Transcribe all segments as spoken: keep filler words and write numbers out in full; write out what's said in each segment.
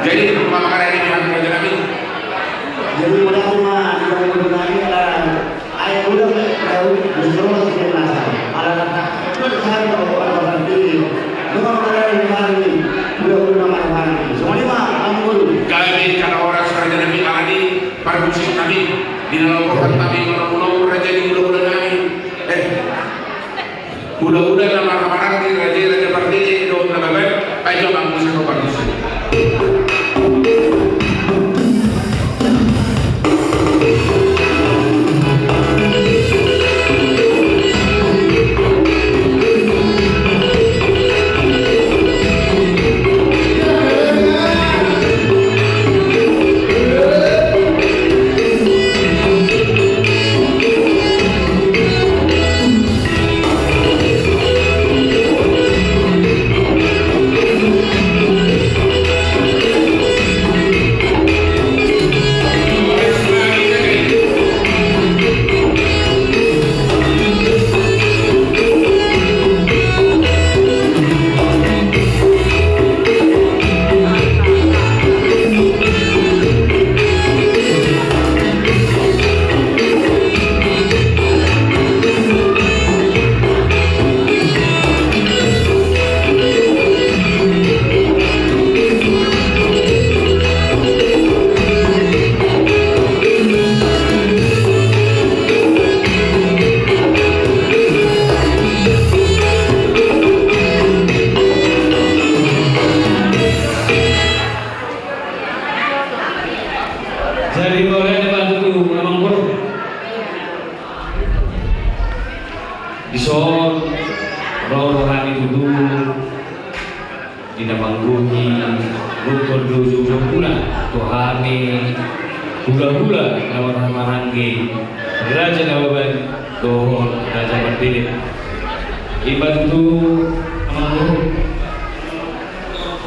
Jadi, mangkatai di hami raja nami. Jadi, mauliate ma di hamu raja nami, ala ai udah tahu, bisa terus di nasa. Ala kata, kan saya tahu orang nanti. Mangkatai di hami, udah, udah, mangkatai di hami. Songon i ma, hamu. Gabe jala horas raja nami, ala ni parmusik nami. Di na laho roha nami, manomu-nomu raja ni hulahula nami. Eh. Hulahula na marhahamaranggi, raja, raja pardede, dohot Nababan, ajo ma muse ho parmusik. Jadi, mauliate ma tutu, amang boru. Dison ro do hami tutu di na manggohi rukun dohot jujur muna tu hami hulahula na marhahamaranggi, raja Nababan dohot raja pardede. I ma tutu, amang boru.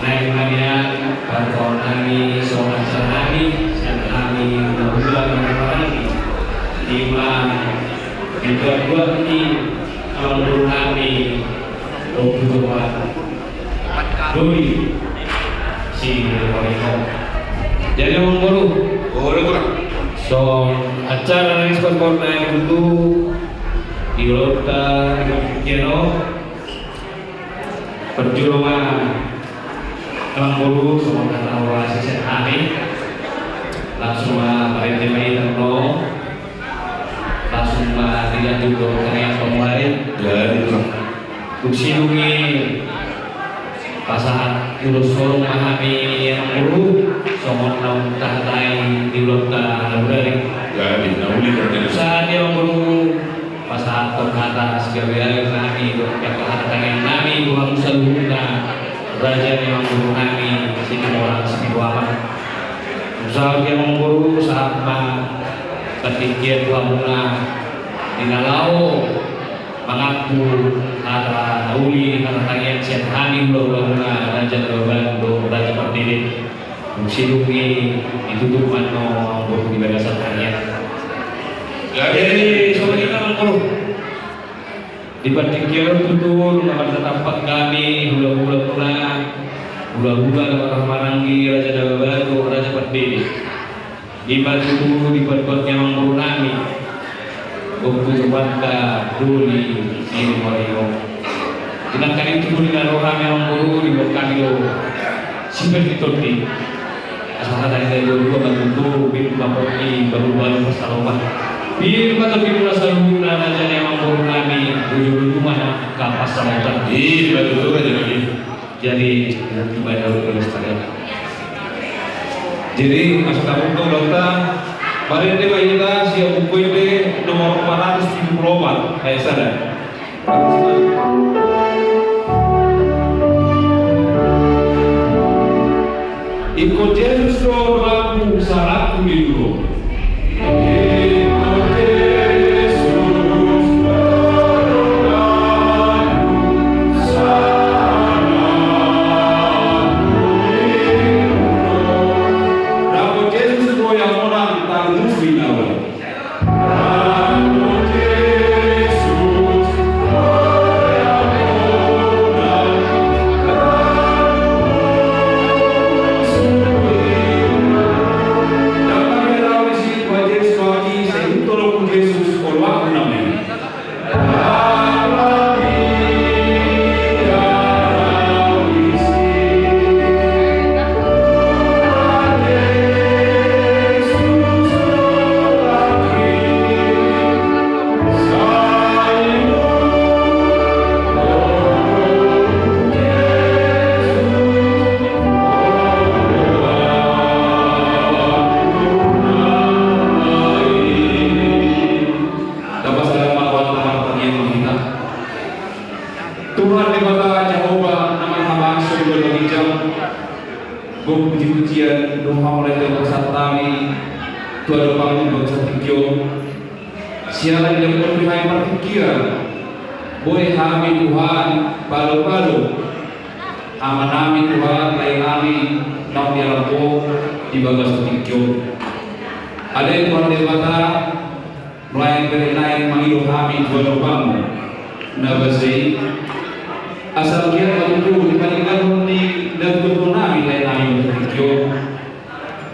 Naeng ma nian parrohahon nami songon acara nami, sian hami hulahula na marhahamaranggi, i ma dipabuat ni amang boru nami, Ompu Tuan Doli Sihombing. Jadi, amang boru, songon acara na nipasahat nami tutu di ulaonta di partingkian on, parjolo ma, amang boru, songon hata huroha sian hami, langsung ma parende ma i tano, langsung ma dilanjut dohot tangiang pamulai. Jadi, amang boru. Dung sidung i pasahat ulos holong ma hami, amang boru, songon naung tahatai di ulaonta na bodari. Jadi, na uli. Sahat i, amang boru, pasahathon hata sigabe-gabe ma hami dohot angka hata tangiang nami tu hamu saluhutna, raja ni amangboru nami Situmorang Sitiruaman. Sahat i, amangboru, sahat ma partingkian tu hamuna di na laho mangampu hata na uli, hata tangiang sian hami hulahulamuna, raja Nababan dohot raja pardede. Dung sidung i ditutup ma annon, amangboru, di bagasan tangiang. Jadi, songon i ma, amangboru. Di partingkian on tutu nunga martatampak hami hulahulamuna, hulahula na marhahamaranggi, raja Nababan dohot raja pardede. I ma tutu dipabuat ni amangboru nami, Ompu Tuanta Doli Sihombing. Di nangkin i tutu di na ro hami, amangboru, dibuat hami do siper ni tondi. Asa hata ni na dua-dua ma tutu, pir ma tondi, baru-baru pansalongan. Pir ma tondimuna saluhutna, raja ni amangboru nami, ujung-ujung ma na angka pansalongan. I ma tutu, raja nami. Jadi, gimana, udah lestari. Jadi, asa tabuka ulaonta, marende ma hita sian Buku Ende nomor empat ratus tujuh puluh empat, ayat sada. Ingkon Jesus do dohot salangku di duru. Gok puji-pujian do hamu lae, tu pasahat hami tu adopanmu di bagasan tingki on. Siala ni dapotan hami partingkian, boi hami Tuhan palo-palo amanami Tuhan, laenami naung di alam on di bagasan tingki on. Ale Tuhan Debata, nuaeng pe lae mangido hami tu adopanmu na basa i, asa anggiat ma tutu di paninggalhon ni natuatuanami laenami di tingki on,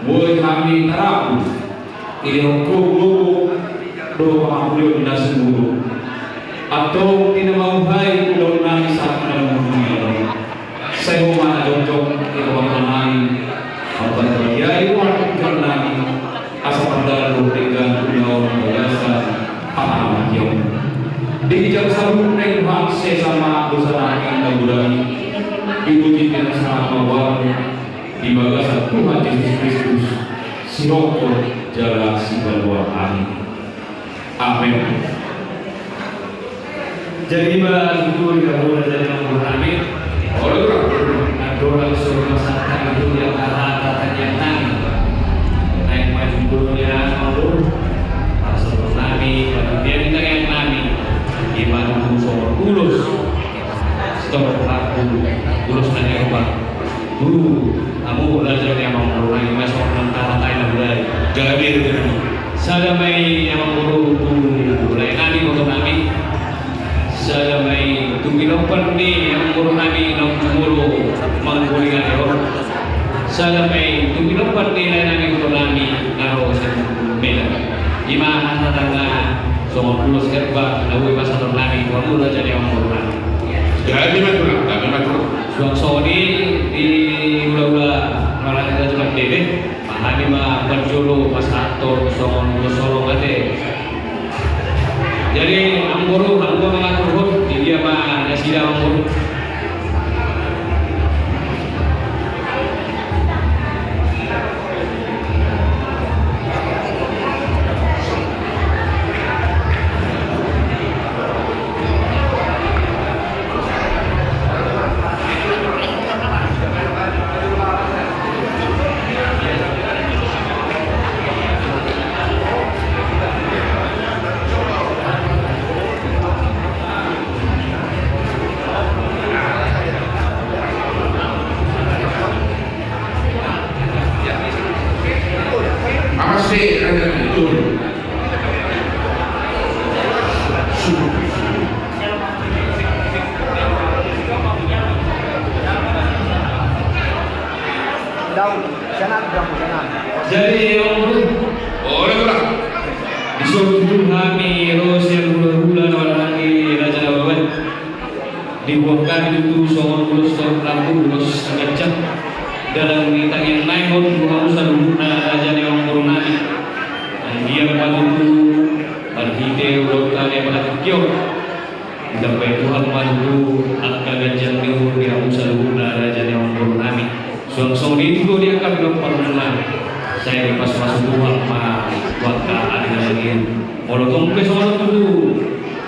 boi hami tarapul dilehon gogo dohot pangamulion na sumurung. Antong di na mauhai ulaonnami sahat na mangulungi on, sai Ho ma na jongjong di tonga-tonganami, mambadia roha dohot pikiranami, asa mardalan dohot denggan ulaon di bagasan pangamulion. Di ginjang saluhutna i Tuhan, sesa ma dosanami na godang i. Dipuji, dimuliakan ma Ho di bagasan Tuhan Jesus Kristus, sihophop jala sipalua. Amin. Amin. Jadi ma tutu di hamu raja ni amangborunami. Olo, olo. Andorang so pasahat hami tu di angka hata tangiangnami, naeng ma jumolo ni amangboru pasahatonnami, panitia ni tangiangnami, i ma tutu songon ulos. Stop, aku ulos na herba. Tu hamu raja ni amangborunami, ma songon na tahatai na mulai. Gabe, gabe. Sada ma i amangboru tu laenami, ibotonami. Sada ma i tu pinomparni amangborunami naung jumolo manggohi ari on. Sada ma i tu pinomparni laenami, ibotonami na ro sian Medan. I ma hata tangiang songon ulos herba na boi pasahatonnami tu hamu raja ni amangborunami. Gabe ma tulang, gabe ma tulang. Suang songon i di hula-hula marhaha raja pande be, hami ma parjolo pasahathon songon ulos holong ate. Jadi amangboru, hamu ma mangaturhon, di dia ma nasida amangboru. Daun, senang, daun, senang. Jadi, olo, olo. Dison tutu hami ro sian hula-hula na marhaha raja Nababan. Diboan hami tutu songon ulos torop rambu, ulos na ganjang. Dalan ni tangiang nami on tu hamu saluhutna raja ni amangborunami. Anggiat ma tutu marhite ulaonta na tingki on, ditambai Tuhan ma tutu angka ganjang ni umur di hamu saluhutna raja ni amangborunami. Suang songon i do di angka pinomparmuna, sai dipasu-pasu Tuhan ma tu angka ari na leleng i. Molo tong pe songon on tutu,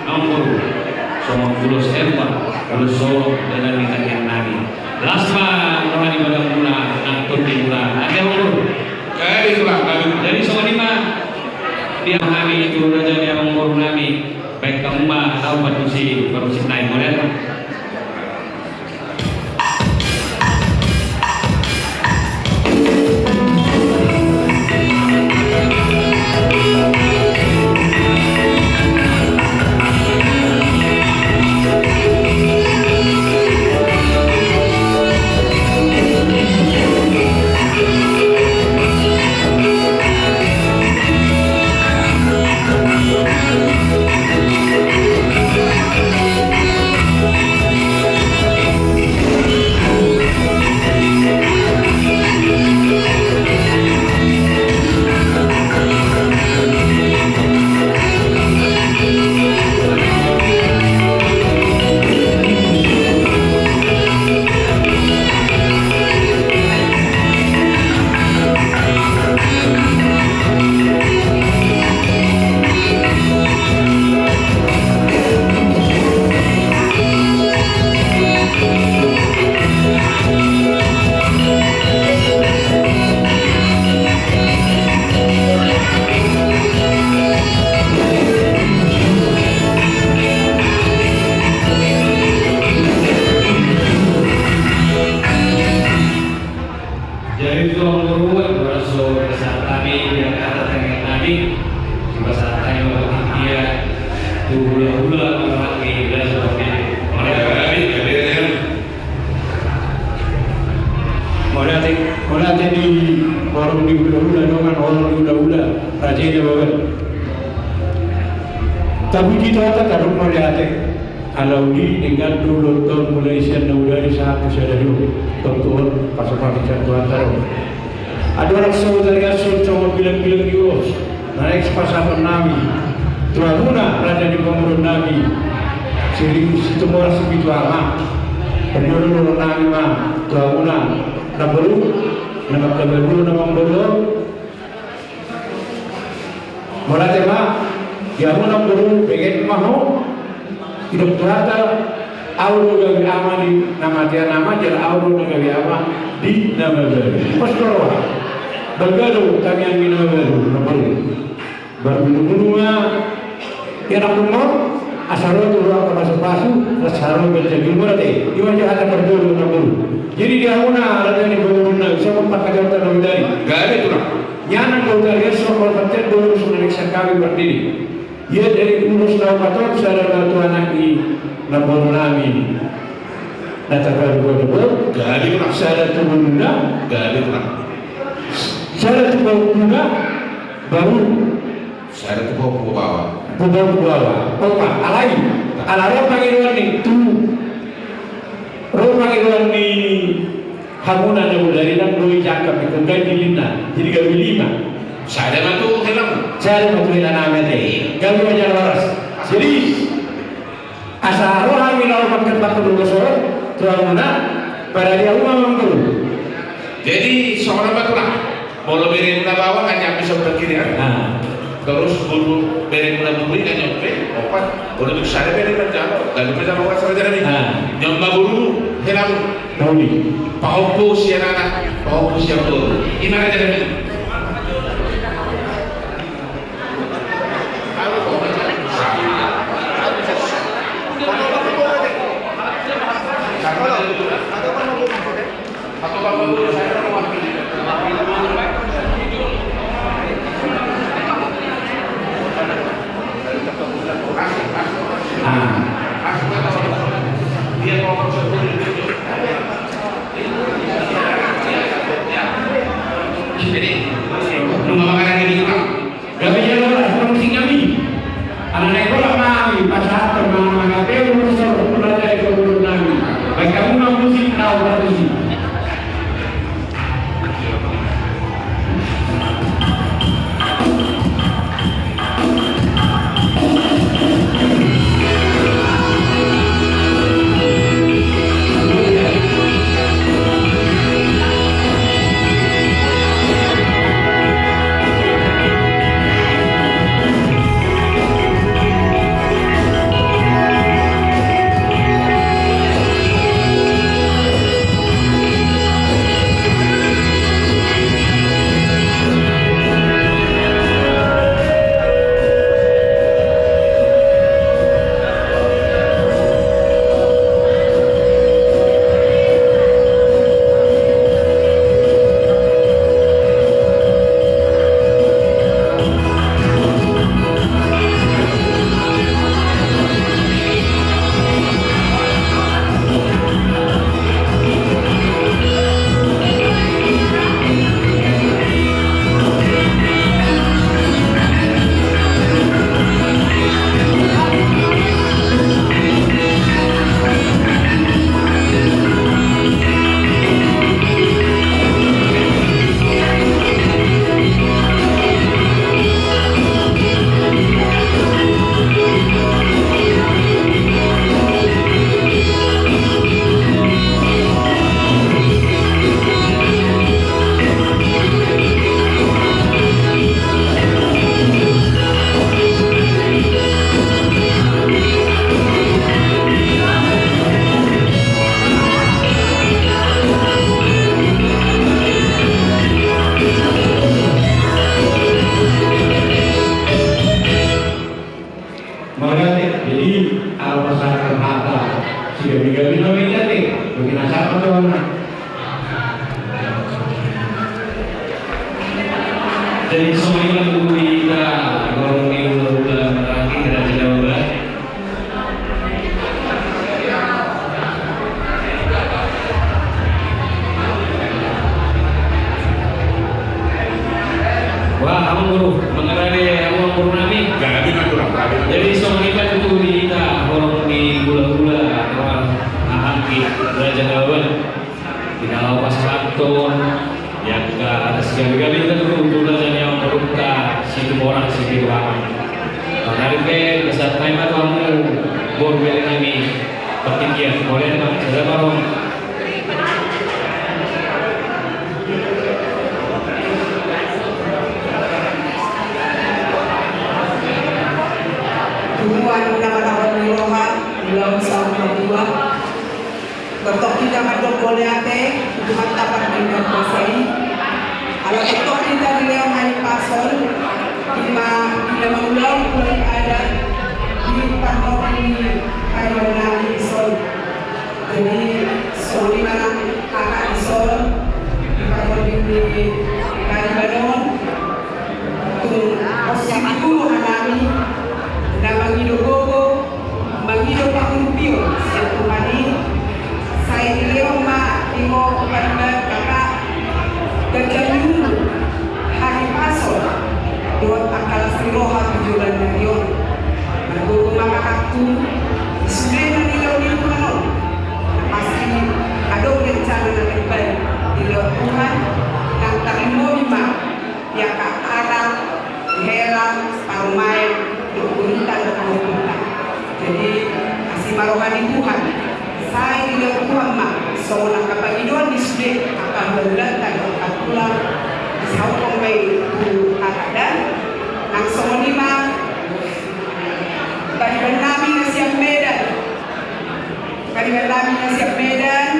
amangboru, songon ulos herba, ulos holong dalan ni tangiang nami. Las ma roha ni badanmuna nang tondimuna, ate amangboru. Jadi songon i ma di hami tu raja ni amangborunami. Baen hamu ma, laho ma tusi parmusik nai, modern. Jadi tu anggo ruan, ruan so pasahat hami, di angka tangiang nami, dipasahat hami ma tu dia, tu hulahula, tu hami, dan sebagainya. Mauliate, mauliate di horong ni hulahula, dongan horong ni hulahula, raja i na baban. Tapuji Tuhanta, tadok mauliate. Ala uli denggan do ulaonta on mulai sian na uli sahat tu sadari on, tontu on pasu-pasu sian Tuhanta do. Andorang so tariashon songon bilang-bilang ni ulos, na naeng pasahaton nami tu hamuna raja ni pamoruon nami, Siring Situmorang Sipitu Ama. Parjolo nami ma tu hamuna namboru, na manghabaluhon, na mamboru on. Mauliate ma, di hamu namboru, beget ma ho. Didok Tuhanta, ahu do gabe ama di na matean ama, jala ahu do na gabe ama di na mabalu. Pos do roha. Bangga do tangiang ni na mabalu, namboru. Marbunu-bunu ma, ia na pungu, asa ro tu roha pasu-pasu, asa ro ganjang ni umur ate. I ma hata parjolo, namboru. Jadi di hamuna raja ni pamoruon nami, songon pangkataion ta na hudari. Gabe, Tulang. Nian anggo tariashon, molo patean do ulos na naeng sian hami pardidi. Ia dari ulos na opat on, sada ma tu anak ni namboru nami na tarlumobi on. Gabe, Tulang. Sada tu bonuna. Gabe, Tulang. Sada tu pahompu na baru. Sada tu pahompu baoa. Pahompu baoa. Opat. Alai, ala ro pangidoan ni tu, ro pangidoan ni hamuna na hudari, nang do i jangkap i, ingkon gabe lima. Jadi gabe lima. Sada ma tu helamu. Sada ma tu hela nami ate. Gabe ma jala horas. Jadi asa ro hami laho mangkatahon ulos on tu hamuna, parade hamu ma, namboru. Jadi songon on ma, Tulang. Molo beremuna baoa kan nyampe sahuta kiri an. Ah. Torus boru, beremuna boru i kan nyampe opat. Molo tung sada bere manjalo, gabe manjalo opat sada jala mi. Ah. Nyaut ma boru helamu. Nauli. Pahompu sian anak, pahompu sian boru. I ma raja nami. Jadi, nunga mangarani di tukang. Gabe jala horas, musik nami. Ala naeng horas ma hami pasahathon, mangape ulos on tu raja ni pamoruon nami. Baen hamu ma musik, na horas musik. Jadi songon i ma tutu di hita horong ni hulahula maranggi Raja Dawaban. Wah, amang boru, mangarade amang boru nami. Jadi songon i ma tutu di hita horong ni hulahula maranggi Raja Dawaban. Di na laho pasahathon di angka atas gabe-gabe, hita tutu tu raja ni amang boruta Situmorang Sipituama. Mangarade pe pasahat hami ma tu hamu boru bere nami partingkian. Mauliate ma, sada ma roha. Tuhan na marhabot ni roha, ulaon saur matua. Tongtong hita mandok mauliate tu Tuhanta pardenggan kuasa i. Ala tongtong hita dilehon hahipason, ima hita mangulahon ulaon adat di parhoring ni pariban nami dison. Jadi songon i ma nang hata dison di parhoring ni pariban on. Tung porsima tu roha nami na mangido gogo, mangido pangurupion sian Tuhan i, sai dilehon ma di ho pariban, Bapak, ganjang ni umur, hahipason dohot angka las ni roha tu joloan nami on. Margogo ma kakakku di sude na nilehon ni Tuhan on. Na pasti adong rencana na terbaik dilehon Tuhan, nang tarlumobi ma di angka anak, hela, parumaen, dohot gurita dohot pangoluta. Jadi asi ma roha ni Tuhan, sai dilehon Tuhan ma songon angka pangidoan ni sude angka hulahulanta dohot angka tulang, disahuthon ma i tu hata dan nang songon i ma pariban nami na sian Medan. Pariban nami na sian Medan,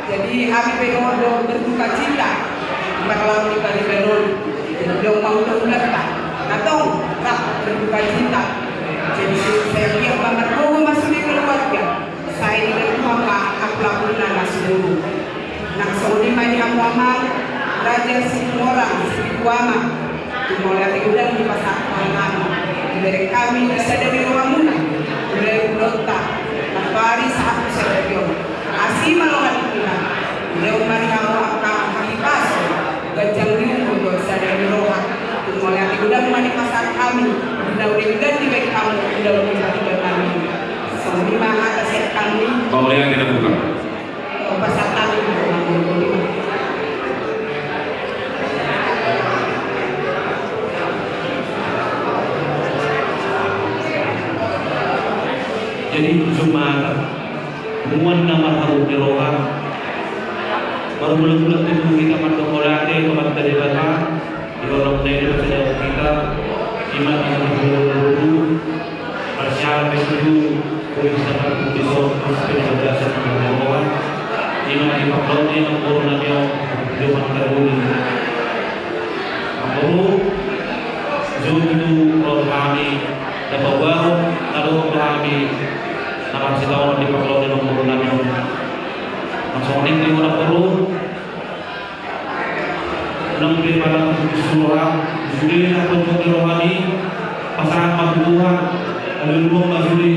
jadi hami pe dohot do berduka cita di parlao ni pariban on. Jadi adong ma hulahulanta na tong rap berduka cita. Jadi sai anggiat ma margogo ma sude keluarga, sai dilehon Tuhan ma ampulna na sumurung. Nang songon i ma di hamu amang Raja Situmorang Sipituama. Tung mauliate godang dipasahat Tuhan nami, dibereng hami di sada ni rohamuna, mulai ulaonta, nampari sahat tu sadari on. Asi ma roha ni Tuhan, dilehon ma di hamu angka hahipason, ganjang ni umur dohot sada ni roha. Tung mauliate godang ma dipasahat hami di na uli-uli, dibahen hamu ulaon ni pariban nami. Songon i ma hata sian hami. Mauliate ma di Tuhan. Jadi jumatan punguan na marhabot ni roha, marmula-mula tutu hita mandok mauliate tu Amanta Debata. Di horong na i do sada hita, ima na marhula-hula boru, parsiapen tutu, boru na marhula-hula boru, ima na dipaklot ni amang boru nami on, di Amanta Doli. Amang boru, jujur tu roha nami, na paboahon na dohot roha nami, na marsitaonon dipaklot ni amang boru nami on. Nang songon i di amang boru, Nang pe pala tutu suha, sude na pojok ni roha nami, pasahat ma tu Tuhan, alualuhon ma sude.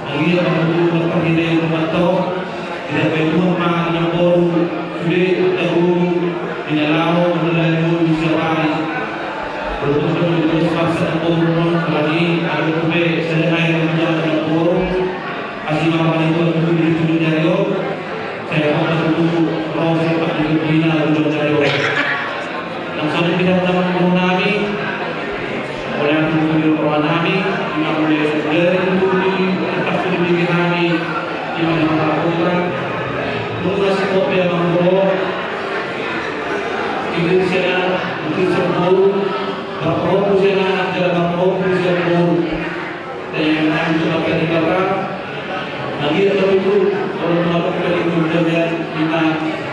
Anggiat ma tutu marhite rumah tangga, didapot Tuhan ma inang boru, sude angka boru, di na laho, di na laho, di siapari. Beruntung pun di terus paksa inang boru, non, apalagi, ada tupe, sada nai, inang boru. Asi ma roha ni Tuhan tutu di ujung jari on. Sai hot ma tutu ro sian pangkilop ni na ujung jari on. Nang songon i di hata ni amang boru nami. Mauliate tutu di roha nami. Ima mauliate tutu di angka sude di hami. Ima di parapota. Nunga sikopi amang boru. Ibu sian anak, ibu sian boru. Bapak ibu sian anak, jala bapak ibu sian boru. Taringot nami tu Amanta Debata, na dia tahu tu, kalau tu Amanta Debata, ima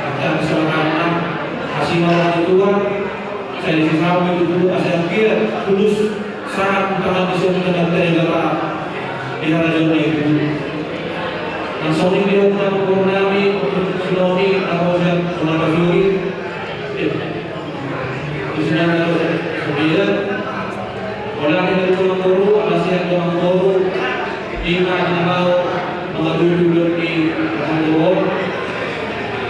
angka kesalahan, asi ma roha ni Tuhan, sai sisau itu tu, asa dia tulus sahat tu tangan di surga Amanta Debata, di harajaon na itu. Nang songon i di hata ni amang boru nami, untuk si Romi, atau sian, Tulang Basuri, eh, di sini ada, Ia, mauliate ma di Amangboru, ala sian Amangboru, ima na laho mangaturturi ulaon ni Amangboru.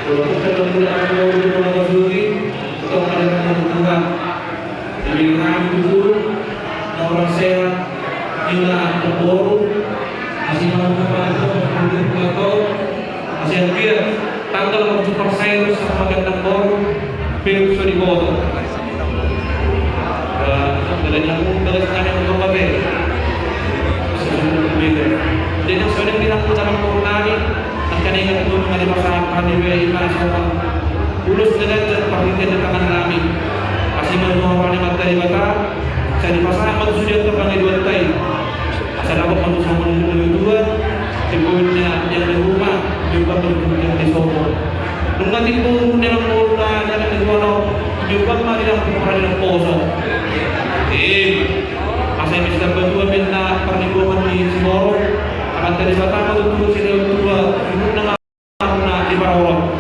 Molo tung pe lam mula Amangboru tu mula pasuri, tong ada na Tuhan. Jadi kami tutu, na orang sehat, ima Amangboru, asi mangaturturi ulaon ni Amangboru. Masih hadir tanggal empat belas Persair sama gandang boru, Philip Sodiboto. Dalam yang dalam yang berbagai. Jadi yang sudah bilang kita mengurangi, akan ingat itu mengenai masalah pandemi ini, masalah ulos dengan dan penelitian di tangan kami. Kasih menurut orang yang materi bata, saya di masalah manusia terbangai dua tai. Asa dapot manusia manusia dua, timbulnya yang di rumah, timbul manusia yang di sopo. Nunga timbul yang mau na yang di rumah, timbul ma di dalam rumah di dalam poso. Eh, asa yang bisa berdua minta perlindungan di Simoro. Akan tadi pertama tuh tuh sini dua, nunga na di parorot.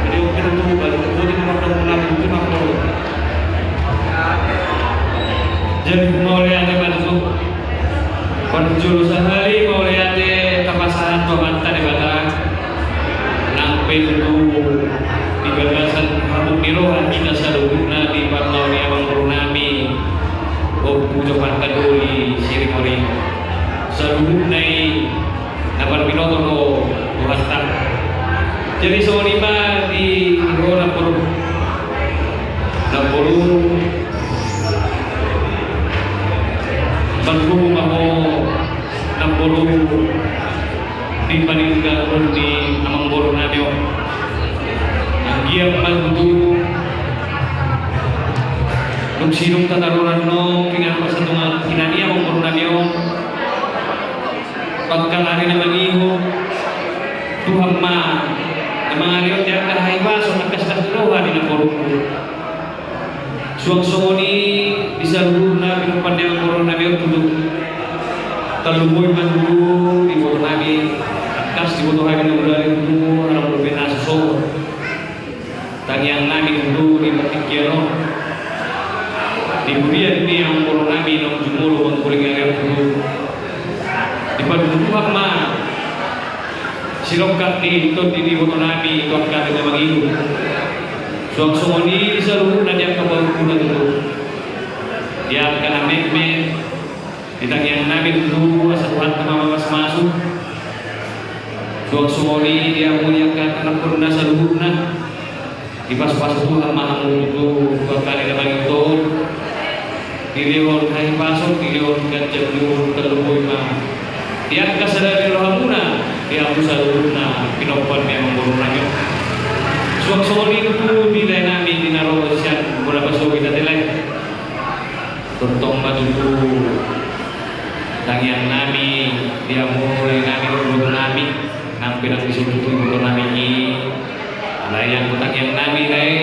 Jadi oke tuh balik tuh di nomor dua puluh enam itu nomor. Jadi mauliate ma tutu. Parjolo sahali mauliate tapasahat tu Amanta Debata. Nang pe tutu di bagasan hamu ni roha hita saluhutna di panganon ni amangboru nami. Ompu Johan Kadoli Sirimori. Saluhutna i na parbinoto do Tuhanta. Jadi songon i ma di ho namboru, namboru, margogo ma ho namboru di paninggalhon ni amangboru nami on. Anggiat ma tutu dung sidung tatarunan on pingan pasatungan hinan i amangboru nami on. Pangkal ari na mangihut, Tuhan ma na mangalehon di angka hahipason na kaskas ni roha di namborungku. Suang songon i di saluhutna pinompan ni amangboru nami on tutu. Tarlumobi ma tutu di iboto nami, tangkas di iboto nami na mudali tutu, haram dope na so sogot. Tangiang nami tutu di partingkian on, di hurian ni amangboru nami naung jumolo mangguling ari on tutu. Dipaduhu Tuhan ma silongkap ni tondi ni iboto nami tu angka ari na mangihut. Suang songon i di saluhutna di angka pahompuna tutu, di angka na metmet. Di tangiang nami tutu asa Tuhanta ma mamasu-masu. Suang songon i di hamu di angka anakna saluhutna. Dipasupasu Tuhan ma hamu tutu tu angka ari na mangihut on. Dilehon hahipason, dilehon ganjang ni umur, tarlumobi ma di angka sadari ni rohamuna, di hamu saluhutna pinompan ni amangboru nami on. Suang songon i tutu di lae nami di na ro sian bona pasohi tadi lae. Tongtong ma tutu tangiang nami di hamu lae nami dohot iboto nami, nang pe ndang disi tutu iboto nami i. Alai anggo tangiang nami lae,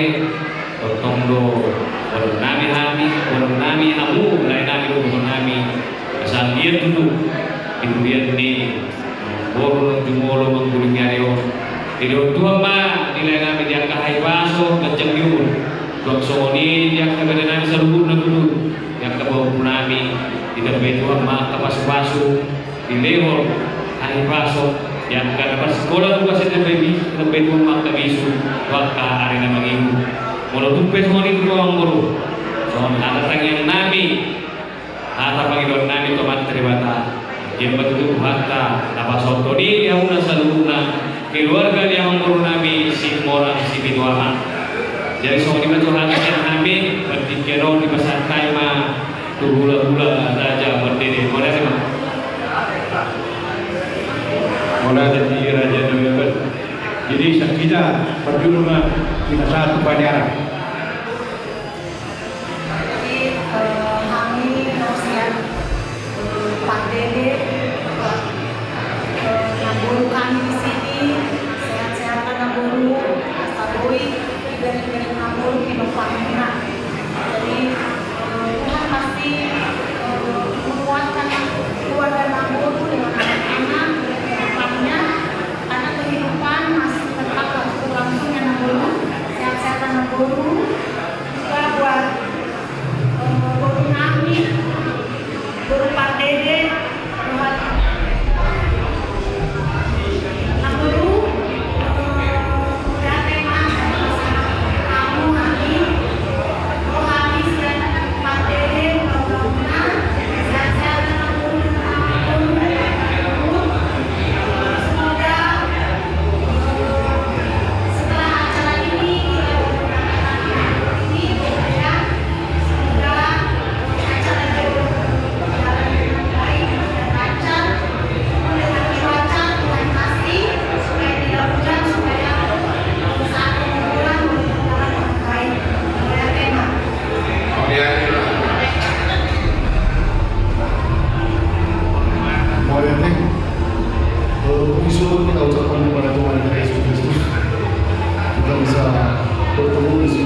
tongtong do boru nami hami, boru nami hamu lae nami dohot iboto nami. Asa anggiat tutu di hurian ni boru naung jumolo mangguling ari on, dilehon Tuhan ma di lae nami di angka hahipason, ganjang ni umur. Suang songon i di angka bere nami saluhutna tutu, di angka pahompu nami, ditambai Tuhan ma angka pasupasu, dilehon hahipason, di angka na marsikola tu asa ditambai bi-, ditambai Tuhan ma angka bisu tu angka ari na mangihut. Molo tung pe songon i tutu amangboru, songon hata tangiang nami, hata pangidoan nami tu Amanta Debata, ia ma tutu Tuhanta na pasahathon i di hamuna saluhutna, keluarga ni amangboru nami Simorang Sipitu Ama. Jadi songon i ma tu hata sian hami, partingkian on dipasahat hami ma tu hulahula Raja Mandede. Mauliate ma. Mauliate di Raja Doyaban. Jadi sian hita parjolo ma pinasahat tu paniaran. Jadi, eh, hami ro sian, eh, Pandede, eh, namboru hami di sini, sehat-sehat ma namboru, asa boi ibadah-ibadah namboru di depan. Jadi, eh, Tuhan pasti, eh, menguatkan keluarga namboru dengan anak-anak di depannya, karena kehidupan masih tetap harus berlangsung ya namboru, sehat-sehat ma namboru. Juga buat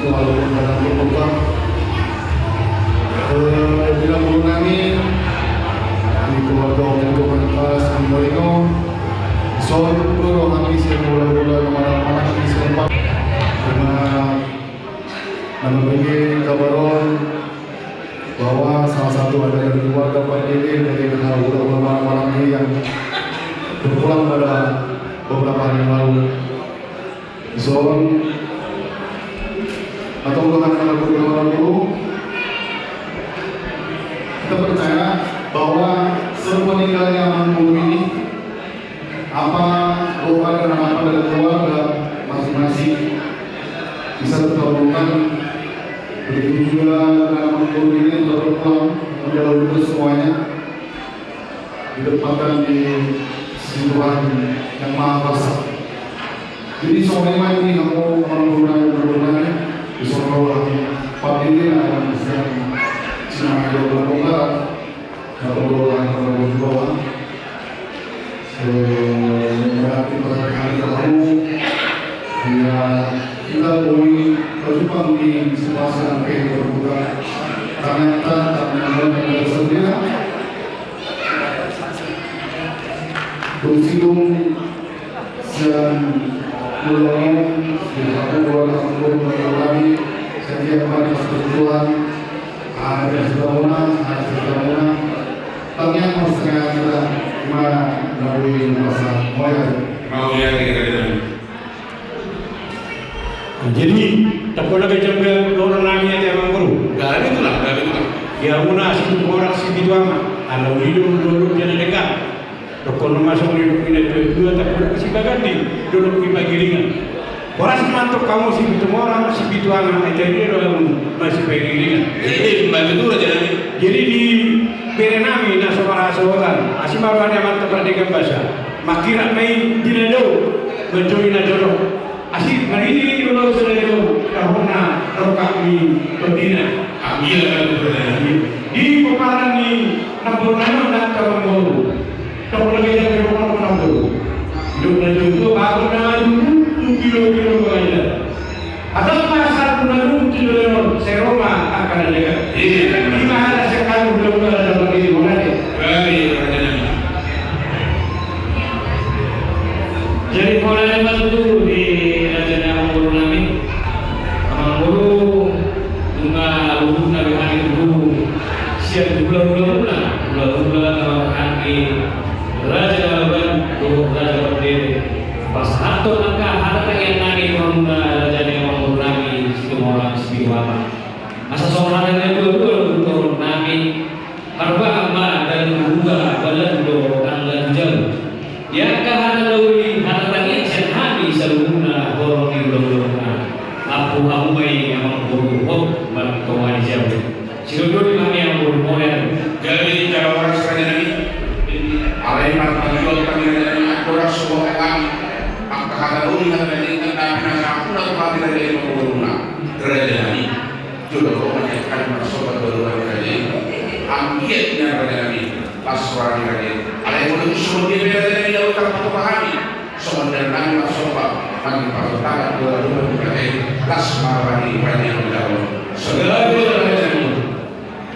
Walaupun dalam kehidupan, eh, di lambung nami, di keluarga Omen Kementas Minoino, son, bro, kami siang mula-mula kemana-mana, kami siang, Pak. Karena nama bagi kabar on, bahwa salah satu ada dari keluarga Pak Dede dari Hahula Ulama Malang yang berpulang pada beberapa hari yang lalu. Son, atau bukan karena berdoa dulu, kita percaya bahwa sepeninggalnya Amang Guru ini, apa doa dan harapan dari keluarga masing-masing bisa terkabulkan. Begitu juga dengan Amang Guru ini telah berpulang mendahului semuanya, ditempatkan di sisi Tuhan yang Maha Kuasa. Jadi, songon i ma i hamu Amang Guru nami, Amang Guru nami, di son ro Pak Dede, na sian Cimahi Doholan Barat. Nah, untuk orang yang berdoa, eh, berarti pada hari tahu, ya, kita boleh berjumpang di sebuah sampai berbuka. Ternyata, ternyata, ternyata, ternyata, Tung sidung sian mula on, di hamu dua na hamu dua nami, sian dia kemari pas kebutuhan, ada sudah muna, ada sudah muna. Tangiang mas tengah kita, ima na boi masa moya. Mau ya, kira-kira. Jadi, tapolak aja be dohonon nami ate Amang Guru. Gabe tulang, gabe tulang. Di hamuna Situmorang Sipitu Ama, ala uli do dolok di na denggan. Dohonon ma songon nidok ni na tua-tua, tapolak Sibagandi, dolok ni Pagiringan. Horas ma antong hamu Sipitumorang Sipitu Ama, ate dia do hamu masipagiringan. Eh, eh, ima tutu raja nami. Jadi di bere nami na so marhasohotan, asi ma roha ni amanta Pardenggan Basa. Mangkirap ma i di na dao, manjou di na jolo. Asi, maridi-idi do laho sadari on, dohot na rongkap ni tondina. Ambilan ma tutu raja nami. Di pomparan ni namboru nami on, ndang tau namboru. Tong lagi jadi pomparan namboru. Hidup na jolo, bagus na maju, tu kilo-kilo do aja. Adong ma satu na luhut di jolo on, sai ro ma angka na jaga. Iya. Ima hata sian hami, hula-hula na dapat diri, mangade. Baik, raja nami. Jadi, mauliate ma tutu di raja ni Amang Boru nami. Amang Boru, nunga luhut na be hami tutu sian hula-hula muna, hula-hula na marhaha ni Raja Nababan dohot Raja Pardede. Pasahathon angka hata tangiang nami tu hamuna raja ni Amang Boru nami Situmorang Sipitu Ama. Asa songon hata ni natuatua dohot nami. Marbahen ma dalan huta, badan do angga tu jabu. Di angka hata na uli, hata tangiang sian hami saluhutna horong ni hula-hula muna. Lampu hamu ma i Amang Boru, hot ma tonga ni jabu. Sidondoli ma hami Amang Boru, mauliate. Jadi jala horas raja nami. Alai marpanjual kami raja nami, horas suang kami. Angka hata na uli, hata tangiang na pinasahutna tu hami raja ni Amang Boru na. Raja nami. Jolo ro ma nian hami marsomba tu adopan ni raja i. Anggiat nian raja nami, las roha ni raja i. Alai molo tung songon dia pe raja nami, laho tarpatupa hami. Songon dia nami marsomba, nami partangan tu adopan ni raja i. Las ma roha ni raja i. Songon dia raja nami.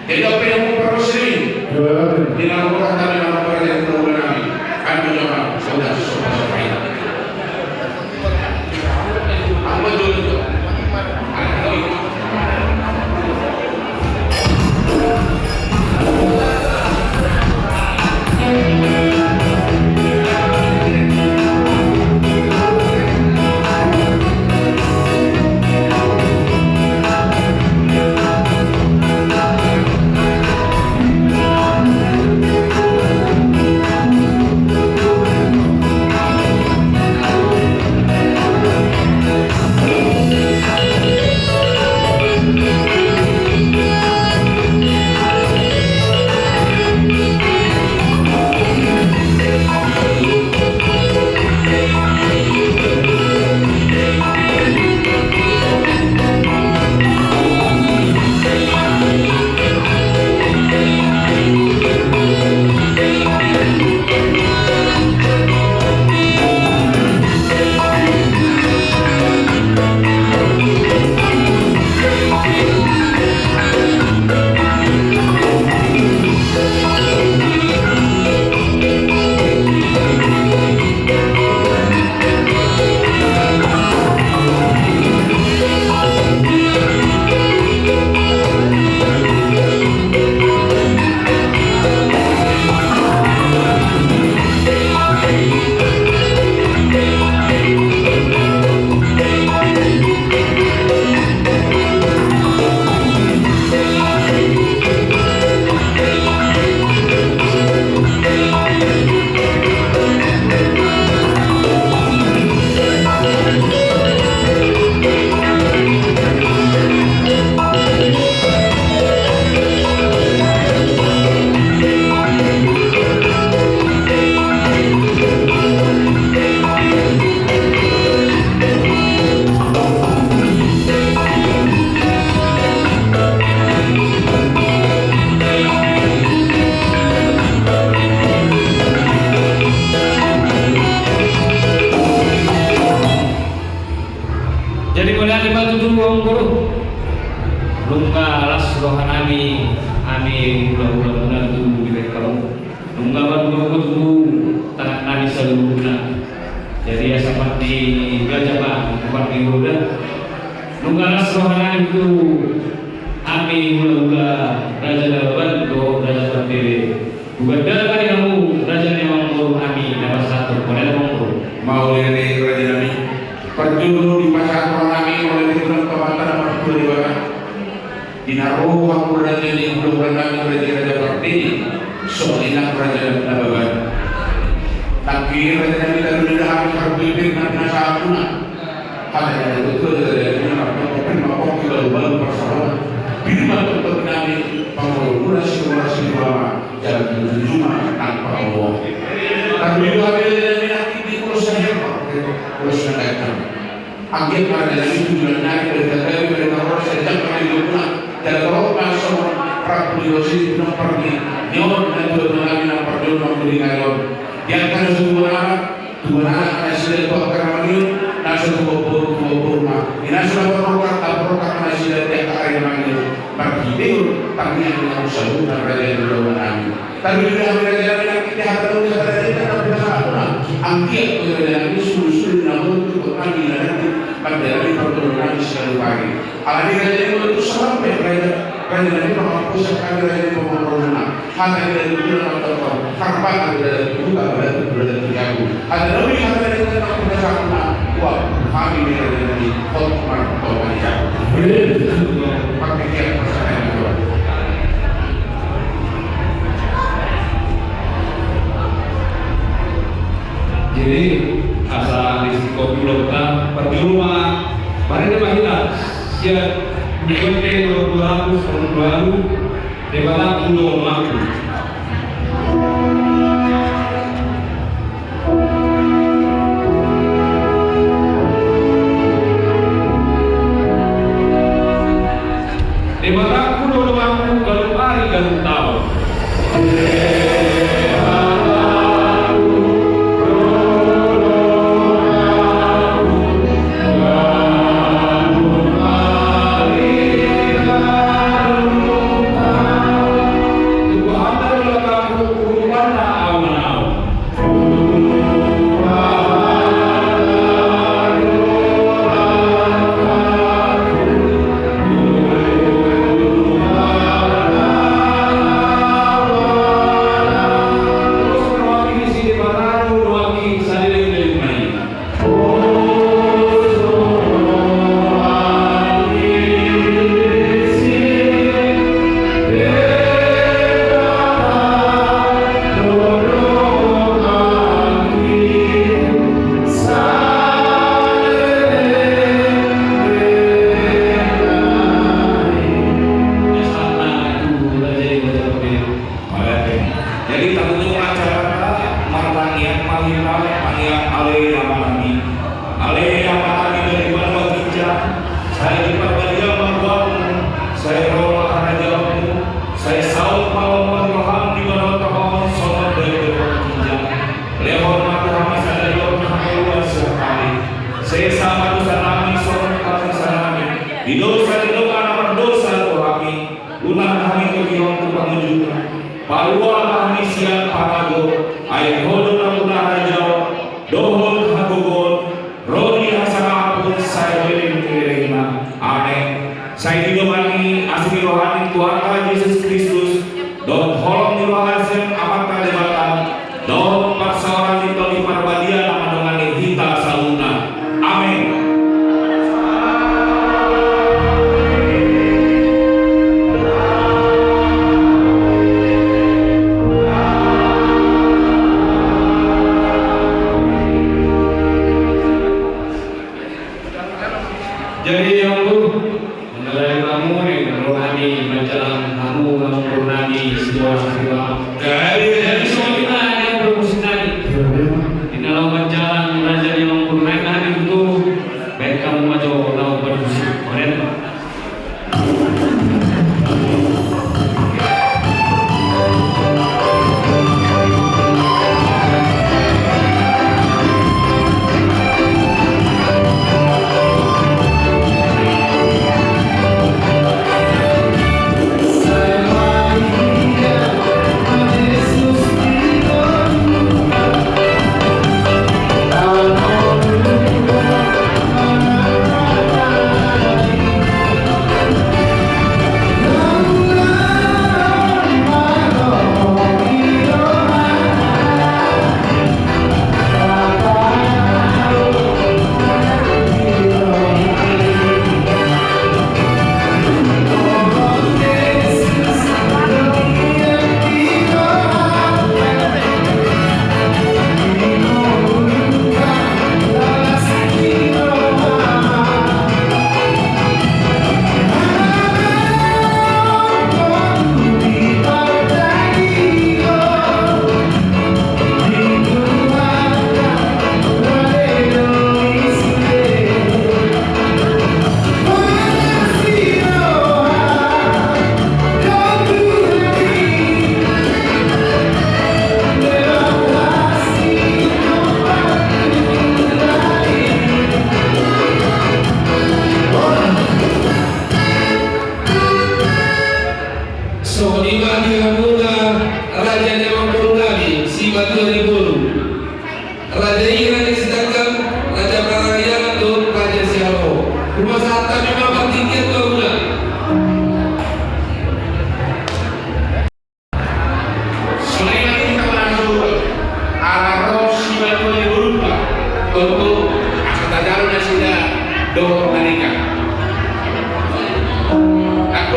Jadi, apa yang mau parlos ini? Di dalam rumah kami, dalam raja i, dalam nami. Kami jamaah, sudah, sudah, sudah. Ima tutu, amang boru. Nunga las rohanami, hami hulahula muna tu dibahen hamu. Nunga margogo tu tangan nami saluhutna. Jadi asa pardenggan ma, pardenggan. Nunga las rohanami tu hami hulahula Raja Nababan dohot Raja Pardede. Hugandalhon ma di hamu raja ni amang boru nami na pasahathon, mauliate amang boru. Mauliate raja nami. Parjolo dipasahat rohanami mauliate tu Amanta na martua Debata. Di na ro hamu raja ni hulahula nami, raja, Raja Pardede, songon i nang Raja Nababan. Nangkin raja nami, taringot hami parbue na pinasahatmuna. Hata ni natuatua, raja nami, na pir ma pongki, balu-balu parsaoran. Pir ma tongtong nami pangolomuna, sihol ma sihol ma, jala jujur ma nang pangoloan. Tarlumobi hami raja nami nangkin di ulos na herbang, ulos na ganteng. Anggiat ma raja nami tujuan nami, barita gabe, barita horas, sai jangkon ma di ulomuna. Jala torop ma songon rambu ni ulos i, pinompar ni on natuatua nami na parjolo mangkulingai on. Di angka na so tuatua nami, tuatua nami, na so tuatua boru, tuatua boru ma. Di na so na parrongkap, na parrongkap ma nasida di angka ari na mangihut. Marhite on, tangiang ni hamu saluhutna raja ni hulahula nami. Tarlumobi hami raja nami nangkin di hata na uli, hata na denggan na pinasahatmuna. Anggiat ma raja nami sulusulu na molo tu nami na nangkin mandalani parngoluon nami siganup ari. Alani raja nami, molo tung sahat pe raja, raja nami, manghaposhon hami raja nami pangolomuna. Hata ni natuatua na manghatai, harpahan ni raja nami, buka batu, batu jago. Hata na uli, hata na denggan na pinasahatmuna. Wah, hami ni raja nami, hot mar, hot mar jago. Partingkian pasahat ni Tuhan. Jadi asa disingkop ulaonta, parjolo ma marende ma hita sian Buku Ende nomor dua ratus, nomor dua puluh, Debata Tuhan Maku. Debatangku do Tuhanku, ganup ari ganup taon. Jadi tanggung acara martangiang ma hita, tangiang Ale Amanami. Ale Amanami na di banua ginjang, sai diparbadia ma goarmu, sai ro ma harajaonmu, sai saut ma lomo ni roham di banua tonga on songon na di banua ginjang. Lehon ma tu hami sadari on hangoluan siapari. Sesa ma dosanami songon panesanami di dosa ni dongan na mardosa tu hami. Unang hami togihon tu pangunjunan. Palua ma hami sian pangago. Ai Ho do nampuna harajaon dohot hagogoon, ro di hasangapon saleleng ni lelengna. Amen. Sai didomani asi ni roha ni Tuhanta Jesus Kristus, dohot holong ni roha ni Amanta Debata, dohot parsaoran ni Tondi Parbadia na mandongani hita saluhutna. Amen. Jadi, amang boru, mendalani tamu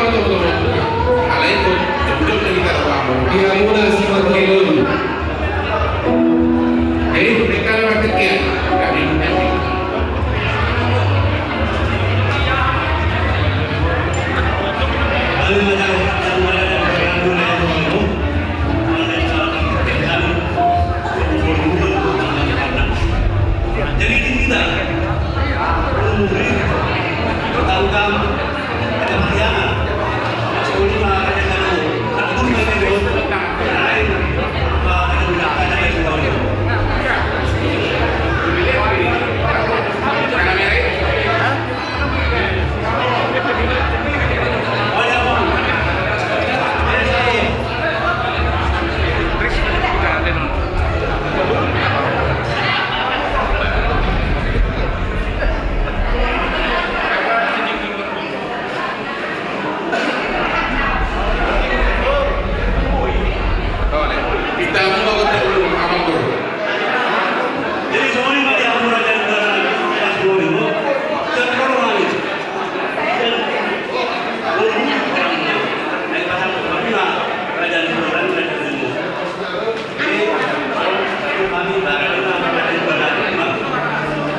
Alai tu jom-jom na hita tu hamu. Di hamuna si Marcello. Jadi mereka lewat sekian. Kami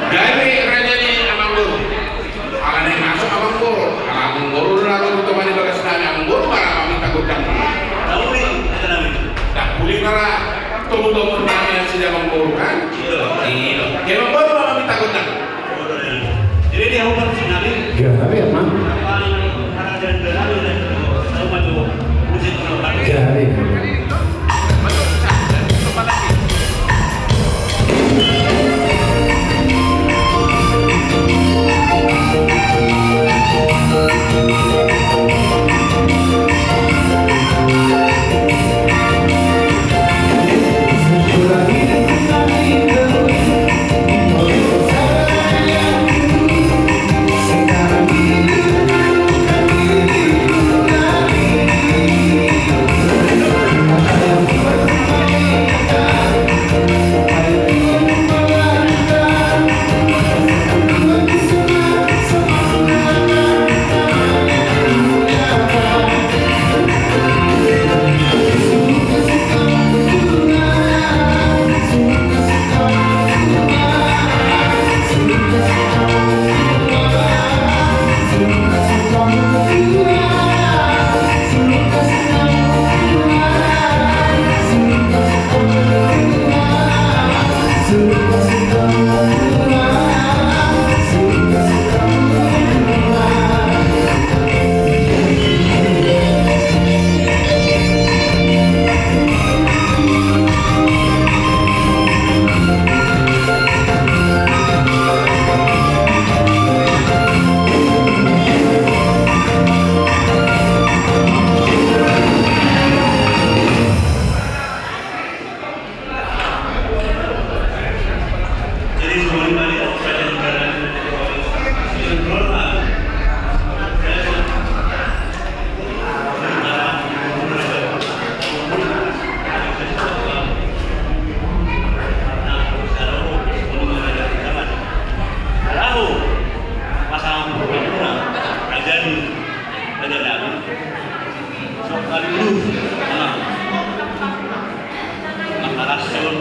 Gabe raja ni amangboru. Ala naeng masuk amangboru. Ala amangboru do na ro tu bagas nami, amangboru ma ra maminta gondang. Tauli, kata nami. Tauli ma ra, tomu-tomu nami asi di amangboru kan? Iya. Iya. Dia amangboru ma maminta gondang. Gabe, Amang. Gabe. Mangalashon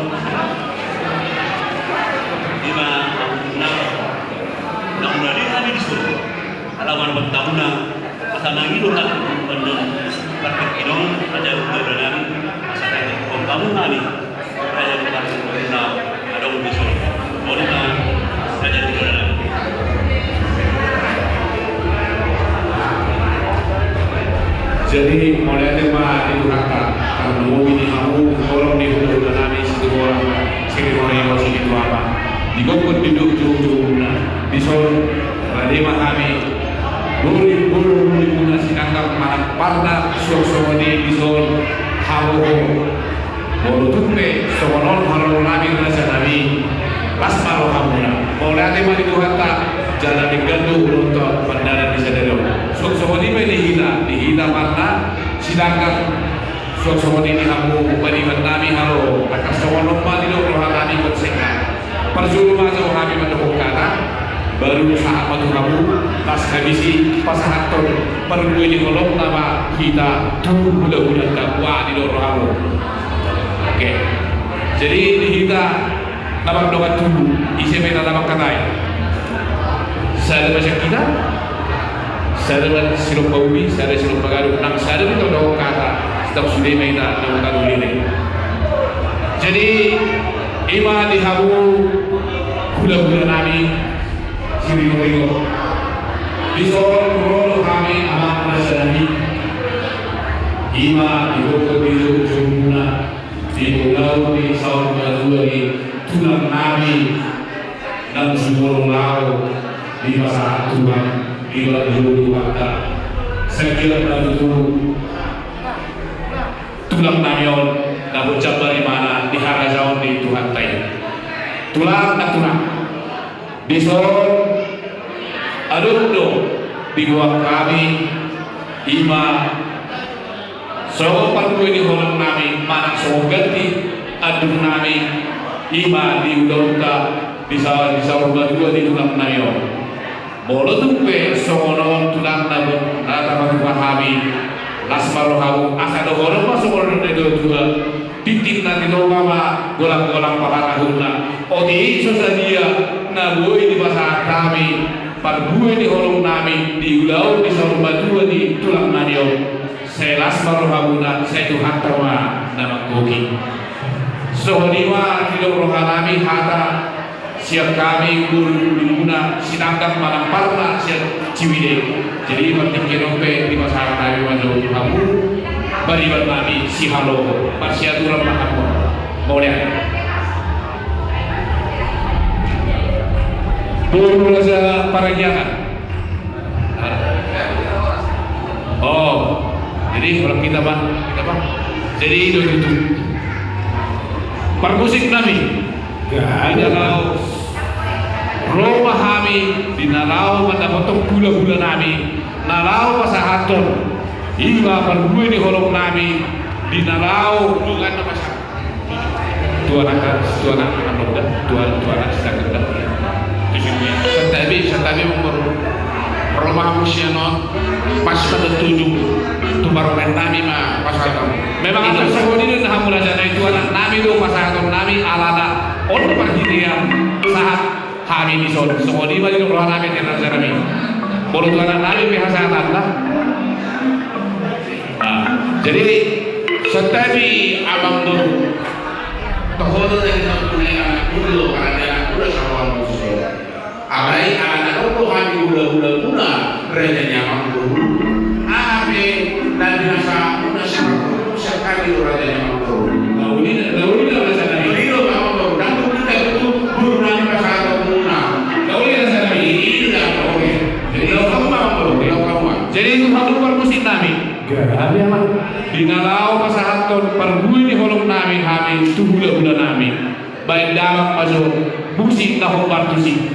ima na, na mula di hami dison. Ala manopat hamuna, asa mangido hami, pandon partingkian on, raja ni hulahula nami, asa taidok hamu hami, raja ni hulahula nami na adong dison. Songon i ma, raja ni hulahula nami. Jadi, mauliate ma di Tuhanta, tarlumobi di hamu, holong ni hulahula nami, Situmorang, Situmorang, Situmorang, di gokhon di ujung-ujungna, dison, rade ma hami, Boru, boru, boru, muna sinangkang manang parna, suang songon i dison, hamu, boru tumpe, songon on, haroro nami, raja nami, las ma rohamuna. Mauliate ma di Tuhanta, jala denggan do ulaonta, pandanan di sadari on. Suang songon i ma di hita, di hita parna, sinangkang, suang songon i di hamu, paniban nami, haroro, angka songon on ma didok roha nami, konsepna. Parjolo ma jo hami mandokhon hata, Baru sahat ma tu hamu, las habisi pasahathon parbue ni holongna ma hita tu hulahulanta, boha didok rohamu. Oke. Jadi di hita na mardongan tubu, ise ma inna na mangkatai? Sada ma sian hita, sada ma silompa ubi, sada silompa gaduk, nang sada ma tong dohot hata, sedang sude ma hita na mangkatai. Jadi ima di hamu hulahula nami, siringoringo. Dison ro do hami amang raja nami. Ima di hopot ni jolojolona, di ulaon ni saur matua ni tulang nami, na sumorong laho dipasahat Tuhan di balik jolo Tuhanta. Sagiat ma tutu tulang nami on na boi jambar imana di harajaon ni Tuhanta i. Tulang na tulang. Dison adong do di goar nami ima songon parbue ni holong nami manang songon ganti andung nami ima di ulaonta di sa-, di saur matua ni tulang nami on. Molo tung pe songon on tulang na bo-, na tapatupa hami, las ma rohamu, asa dohonon ma songon na nidok ni natuatua. Tintin na tinopa ma golanggolang paparahutna. Otik so sadia na boi dipasahat hami parbue ni holong nami di ulaon ni saur matua ni tulang nami on. Sai las ma rohamuna, sai Tuhanta ma na manggohi. Songon i ma didok roha nami hata sian hami boru ni Bulunguna, Sitanggang manang Parna sian Ciwidei. Jadi partingkian on pe dipasahat hami ma jo tu hamu, pariban nami Sihaloho, marsiaturan ma hamu. Mauliate. Boru Raja Parahyangan. Oh, jadi holan hita ma, hita ma. Jadi i do tutu. Parmusik nami. Di na laho ro ma hami, di na laho mandapothon hulahula nami, na laho pasahathon ima parbue ni holong nami, di na laho dongan na pasahat. Tu anak, tu anak, anu da, tu anak, tu anak, Sitanggang da. Santabi, santabi, amang boru. Ro ma hamu sian on, pas pada tujuh tu parumaen nami ma pasahaton. Memang atur songon i do na hamu raja nami, tu anak nami do pasahaton nami alana on do parhitean sahat hami dison. Songon i ma didok roha nami, raja nami. Molo tu anak nami pe hasahatan da. Nah, jadi santabi, amang boru. Toho do na hita pule anak muda, karena anak muda sama musuh. Alai ala na ro do hami hulahula muna, raja ni amang boru. Aha pe na binasaon muna, sian hami do raja ni amang boru. Na uli, na uli na raja nami. Uli do amang boru. Ndang tung hita tutu boru nami pasahaton muna. Na uli raja nami. Uli na uli. Jadi laho hamu ma amang boru. Laho hamu ma. Jadi tu hamu parmusik nami. Gabe ma. Di na laho pasahathon parbue ni holong nami hami tu hulahula nami. Baen damang ma jo musik na hombar tusi.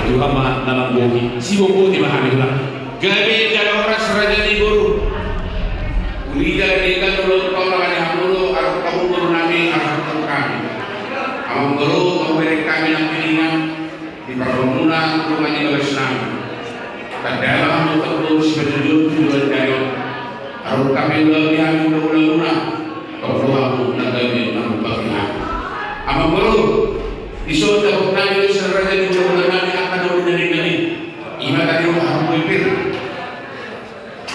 Tuhan ma na manggohi. Sibuk boti ma hami, Tuhan. Gabe jala horas, raja ni boru. Ulija di hita tu ulaon on, raja ni boru, arhut hamu boru nami, arhut hamu hami. Amang boru, mauliate hami nang piningan di parboruonmuna, tu rumah ni bagas nami. Tanda ma hamu tongtong sipajujur tu ulaon on. Arhut hami ulaon ni hami ulaonmuna, tongtong hamu na gabe mangumbang hami. Amang boru, dison dapot nami do sian raja ni boru nami angka na uli na denggan i. I ma tadi hamu boru pir.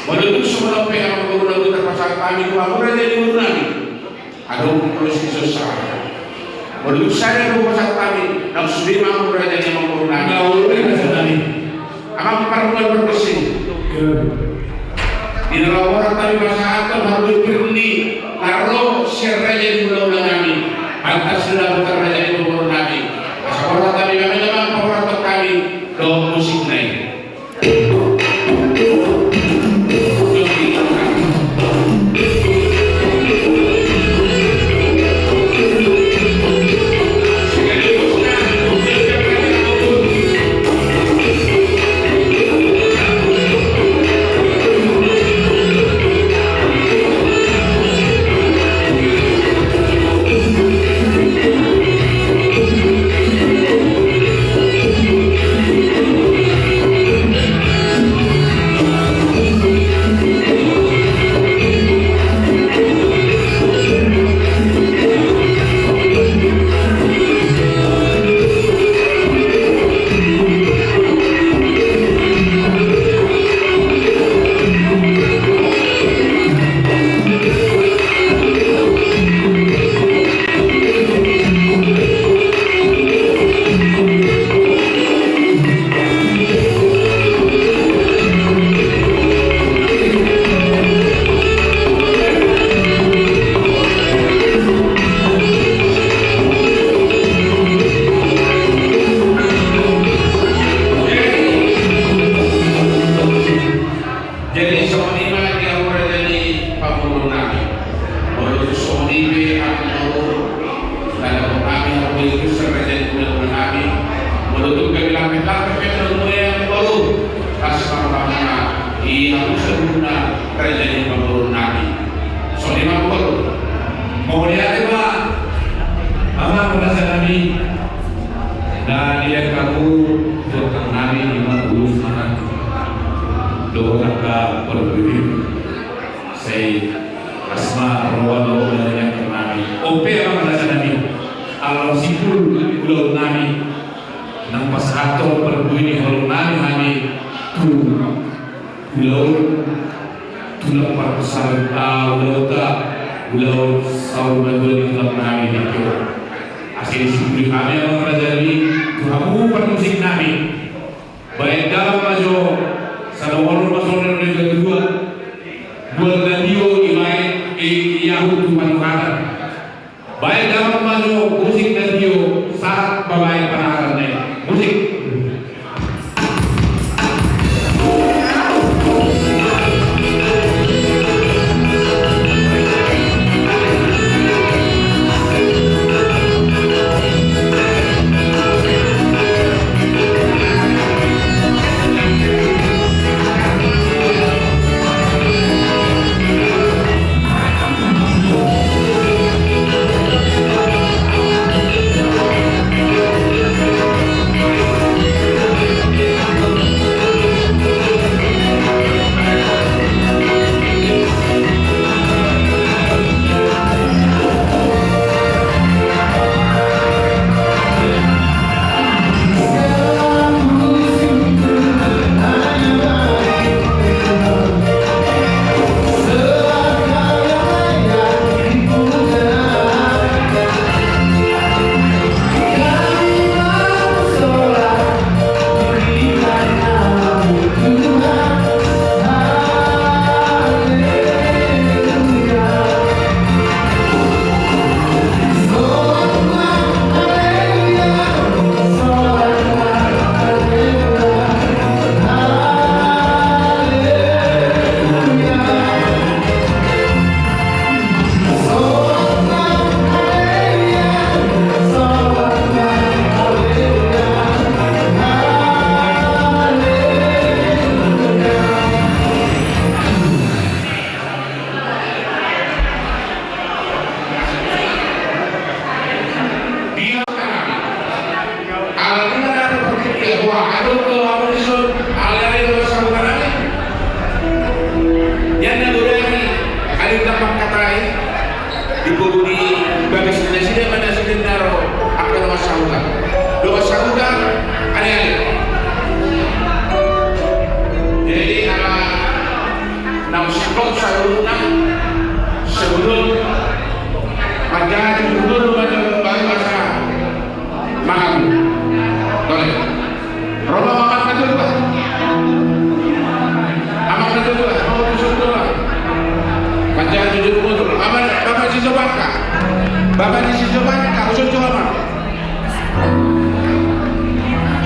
Molo tung songon on pe amang boru na boi tarpasahat hami tu hamu raja ni boru nami. Adong ulos ni sosa. Molo tung sada do pasahat hami, na sude ma hamu raja ni amang boru nami. Na uli raja nami. Amang parbuan pargonsi. Iya. Di na laho horas hami pasahathon hamu pir ni na ro sian raja ni hulahula nami. Pantas do dapot raja ni boru nami. Asa horas hami mamela ma pahorathon hami dohot musik na i. Jadi songon i ma di hamu raja ni pamoruon nami. Molo tung songon i pe hamu boru, na dapot nami hamu boru, raja ni hulahula nami. Molo tung gabe lampet-lampet pe hamu boru, las ma rohamuna di hamu saluhutna raja ni pamoruon nami. Songon i ma boru. Mauliate ma amang raja nami. Na dilehon hamu tu angka nami, ima ulos manang dohot angka parbue. Sai las ma roha dohot basa ni angka nami. On pe amang raja nami, ala simpul ulaon nami, nang pasahathon parbue ni holong nami hami tu ulaon, ulaon parsaut, ah, ulaonta, ulaon saur matua ni tulang nami di Tio. Asa disipuli hami amang raja nami, tu hamu parmusik nami. Baen damang ma jo, sada onom ma songon na dua, dua na tio dibaen, i, diahut tu panungkatan. Baen damang ma jo musik na tio, sahat mambaen pangaran na i. Musik. Bapa ni si Joman, ka usun jo amang.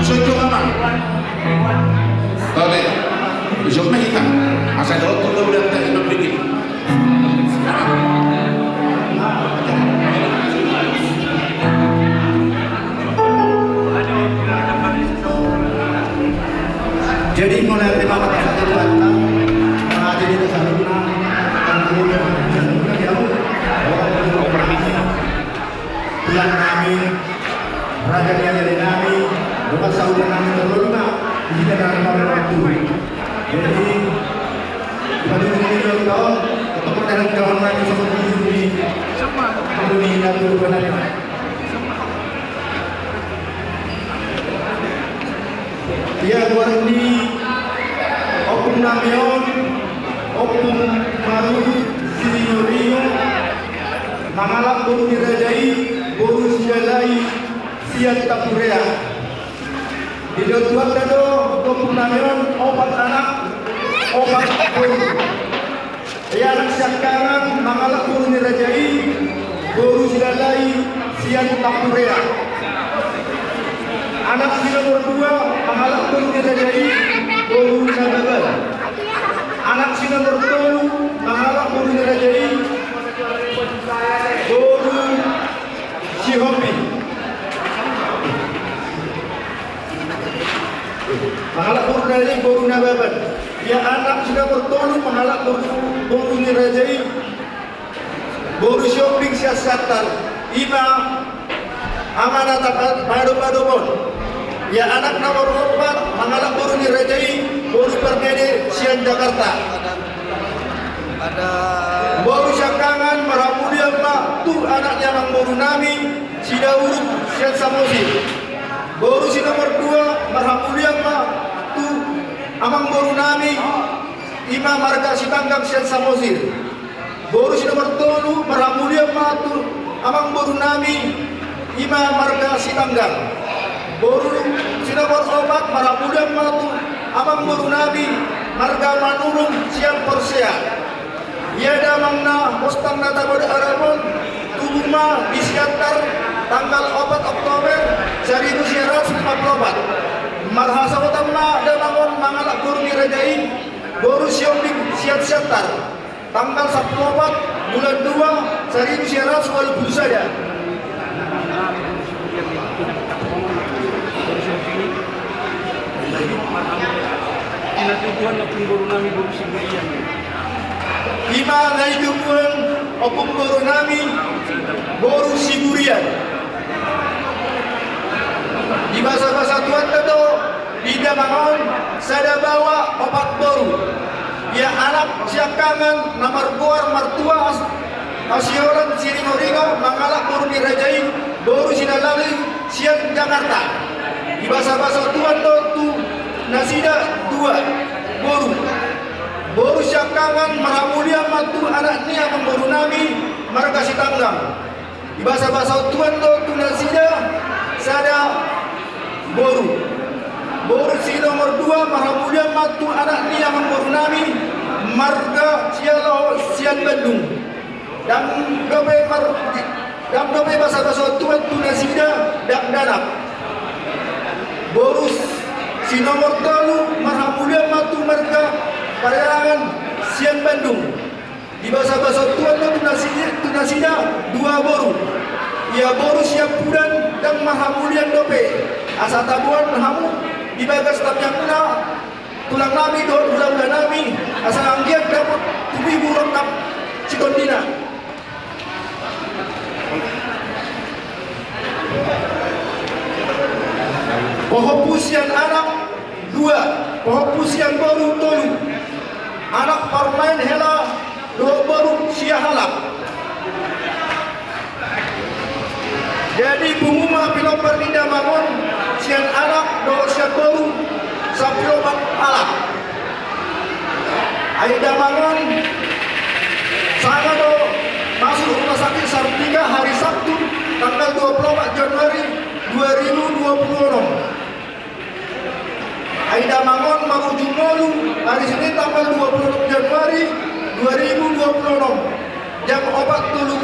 Usun jo amang. Tole. Usun ma hita. Asa dohot tu uda-uda ta inum dikit. Jadi mulai terima kasih Tuhan. Jadi kita saluhutna. Tulang nami, raja ni raja nami, bukan saudara nami terlalu lima. Jadi kita dalam waktu. Jadi kita dulu ini dua tahun. Untuk perjalanan jauh lagi seperti ini. Untuk ini nanti bukan ada. Ia goar ni ompung nami on, Ompung Maru Siringoringo, mangalap boru ni raja i, boru Silalai, sian Tampurea. Didok Tuhanta do, ompung nami on, opat anak, opat boru. Ia anak siangkangan mangalap boru ni raja i, boru Silalai sian Tampurea. Anak si nomor dua mangalap boru ni raja i, boru Nababan. Anak si nomor tolu mangalap boru ni raja i, boru Sihombing. Mangalap boru ni raja i, boru Nababan. Ia anak si nomor tolu mangalap boru, boru ni raja i, boru Sihombing sian Siantar. Ima amana ta padopadop on. Ia anak nomor opat mangalap boru ni raja i, boru Pardede sian Jakarta. Boru siangkangan marhamulian ma tu anak ni amangboru nami Sidauruk sian Samosir. Boru si nomor dua marhamulian ma tu amangboru nami, ima marga Sitanggang sian Samosir. Boru si nomor tolu marhamulian ma tu amangboru nami, ima marga Sitanggang. Boru si nomor opat marhamulian ma tu amangboru nami, marga Manurung sian Porsea. Ia damang na hostang na tabodak Arab on, tubu ma di Siantar tanggal opat Oktober saribu sia ratus lima pulu opat. Marhasohotan ma damang on mangalap boru ni raja i, boru Sihombing sian Siantar, tanggal sampulu opat bulan dua saribu sia ratus walu pulu sada. Ima na itubuan ompung boru nami boru Siburian. Dibasabasa Tuhanta do di damang on sada baoa opat boru. Ia anak siangkangan na margoar martua As-, Asiolan Siringoringo mangalap boru ni raja i, boru Silalai sian Jakarta. Dibasabasa Tuhan do tu nasida dua boru. Boru siangkangan marhamulian ma tu anak ni amangboru nami marga Sitanggang. Dibasabasa Tuhan do tu nasida sada boru. Boru si nomor dua marhamulian ma tu anak ni amangboru nami marga Sialaho sian Bandung. Dang dope mar-, dang dope basabasa Tuhan tu nasida dakdanak. Boru si nomor tolu marhamulian ma tu marga Pariangan sian Bandung. Dibasabasa Tuhan do tu nasida, tu nasida dua boru. Ia boru siampudan dang marhamulian dope. Asa taboan hamu di bagas tangiangmuna tulang nami dohot hulahula nami, asa anggiat dapot tumibu rongkap sitondina. Pohompu sian anak dua, pohompu sian boru tolu. Anak parumaen hela dohot boru sia halak. Jadi pungu ma pinompar ni damang on sian anak dohot sian boru sampulu opat halak. Ai damang on sanga do masuk rumah sakit Sartika hari Sabtu tanggal dua puluh empat Januari dua ribu dua puluh enam. Ai damang on marujung ngolu hari Senin tanggal dua puluh enam Januari dua ribu dua puluh enam jam opat tolu,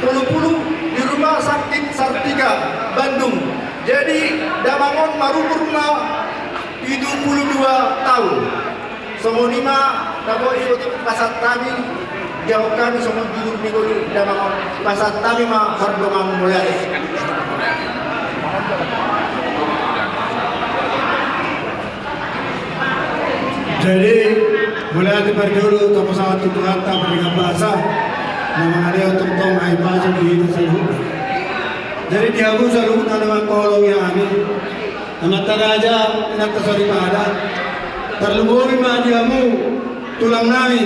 tolu pulu di Rumah Sakit Sartika, Bandung. Jadi, damang on marumur ma pitu pulu dua taon. Songon i ma, na boi di pasahat hami, jawab hami songon juhur ni golu damang on, pasahat hami ma pardongan mauliate. Jadi, mauliate parjolo tapasahat tu Tuhanta pardenggan basa, na mangalehon tongtong hahipason di hita saluhutna. Jadi, di hamu saluhutna na manghaholongi hami, amanta raja, inanta soripada, tarlumobi ma di hamu tulang nami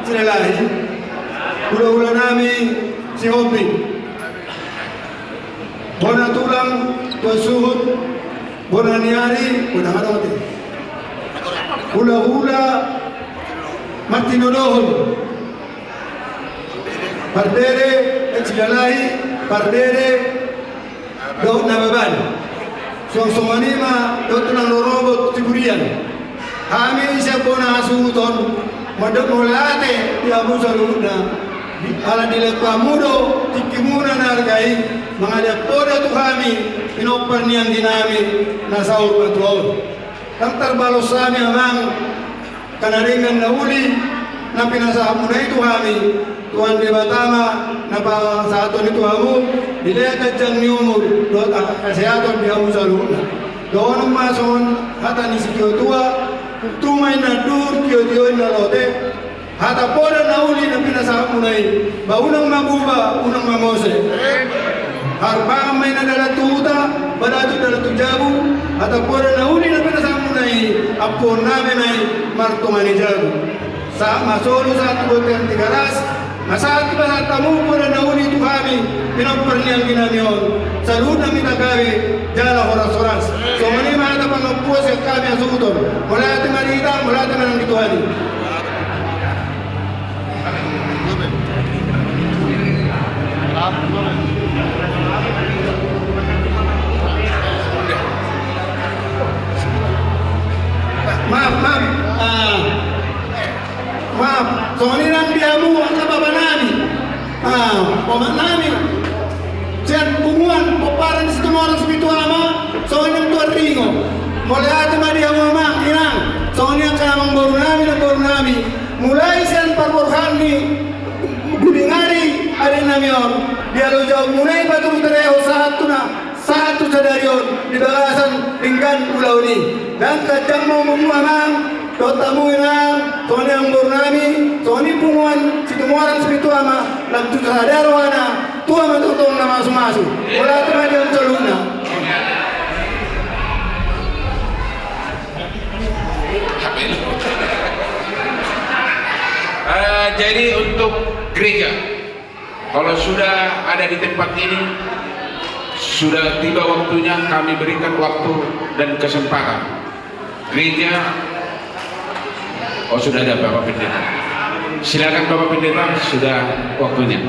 Silalahi, hulahula nami Sihombing, bona tulang, bona suhut, bona ni ari, bona ngadong ate. Hulahula martinodohon, parbere, eh, Silalahi, parbere dohot Nababan. Suang songon i ma dohot tulang rorobot Siburian. Hami sian bona hasuhuton mandok mauliate di hamu saluhutna. Ala dilehon hamu do tingkimuna na arga i, mangalean poda tu hami pinompar ni anggi nami na saur matua on. Ndang tarbalos hami, amang, angka na denggan na uli na pinasahatmuna i tu hami. Tuhan Debata ma na pasahathon i tu hamu, dilehon ganjang ni umur dohot angka hasehaton di hamu saluhutna. Dohonon ma songon hata ni situatua: Tungtungma inna anduhur, tiotio inna lote. Hata poda na uli na pinasahatmuna i, ba unang mabuba, unang mamose. Harbangan ma inna dalan tu huta, ba datu dalan tu jabu. Hata poda na uli na pinasahatmuna i, ampuon nami ma i martonga ni jabu. Sahat ma solu, sahat tu bontean Tigaras, ma sahat ma sahat hamu poda na uli tu hami pinompar ni anggi nami on. Saluhutna ma hita gabe jala horas-horas. Songon i ma hata pangampuon sian hami hasuhuton. Mauliate ma di hita, mauliate ma nang di Tuhan i. Maaf, maaf. Ah, maaf. Songon i nang di hamu angka bapa nami, ah, omak nami, sian punguan pomparan Situmorang Sipitu Ama, songon i nang Tuan Ringo. Mauliate ma di hamu, amang, inang. Songon i angka amangboru nami, namboru nami, mulai sian parborhat ni Gulingari, ade nami on, dialojahonmuna i patubu tarehon sahat tu na sahat tu sadari on di bagasan denggan ulaon i. Ndang ganjang ma umurmu, amang, dohot hamu, inang, songon i amangboru nami, songon i punguan Situmorang Sipitu Ama, lam tu sada rohana, tua ma tongtong na mamasu-masu. Mauliate ma di hamu saluhutna. Eh, jadi untuk gereja, kalau sudah ada di tempat ini, sudah tiba waktunya kami berikan waktu dan kesempatan. Gereja, oh, sudah ada Bapak Pendeta. Silakan Bapak Pendeta, sudah waktunya.